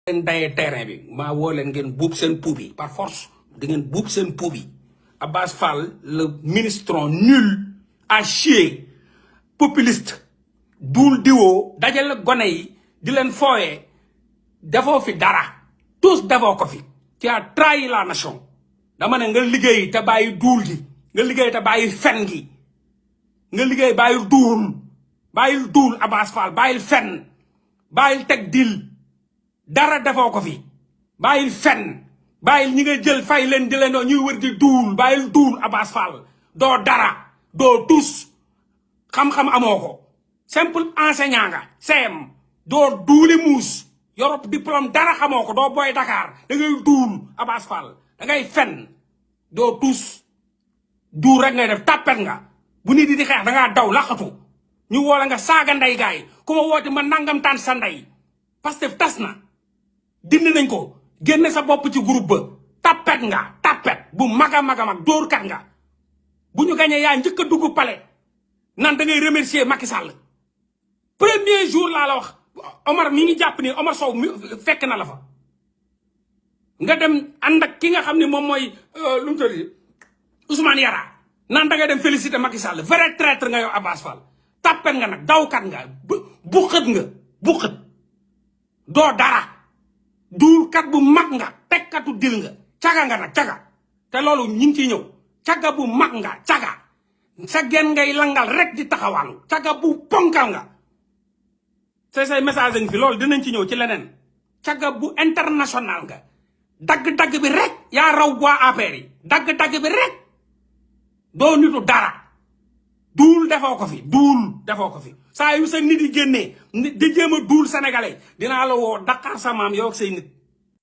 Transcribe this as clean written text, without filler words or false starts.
ngeen dayee terrain bi maa woo leen ngeen buub seen puub yi par force di ngeen buub seen puub yi Abass Fall le ministron nul à chier populiste duul diwoo dajale gone yi di leen fooyee defoo fi dara tous defoo ko fi tu as trahi la nation dama ne nga liggéey te bàyyi duul gi nga liggéey te bàyyi fen gi nga liggéey bàyyil duul Abass Fall bàyyil fen bàyyil teg dil dara defoo ko fi bàyyil fen bàyyil ñi nga jël fay leen di leen doo ñuy wër di duul bàyyil duul Abass Fall doo dara doo tus xam-xam amoo ko simple enseignant nga CM doo duuli muus Europe diplôme dara xamoo ko doo boy Dakar da ngay duul Abass Fall da ngay fen doo tus duul rek ngay def tàppet nga bu nit di xeex da ngaa daw laqatu ñu woola nga saaga ndey gaay ku ma woote ma nangam taan sa ndey Pastef tas na dindi nañ ko génne sa bopp ci groupe ba tappet nga tappet bu mag a mag dóorkat nga bu ñu gañee yaa njëkk a dugg palais nan da ngay remercier Macky Sall premier jour laa la wax Omar mi ngi jàpp ni Omar Sow mi fekk na la fa nga dem ànd ak ki nga xam ne moom mooy lu mu tudd Ousmane Yara nan da ngay dem féliciter Macky Sall vrai traître nga yow Abass Fall tappet nga nag dawkat nga buxët doo dara duulkat bu mag nga tekkatu dil nga caga nga nag caga te loolu ñu ngi ciy ñëw caga bu mag nga caga sa gen ngay langal rek di taxawaalu caga bu ponkal nga say message ngi fi loolu dinañ ci ñëw ci leneen caga bu international nga dagg-dagg bi rek yaa raw bois APR yi dagg-dagg bi rek doo nitu dara duul defoo ko fi saa yu sa nit yi génnee di jéem a duul sénégalais dinaa la woo Dakar sa maam yow ak say nit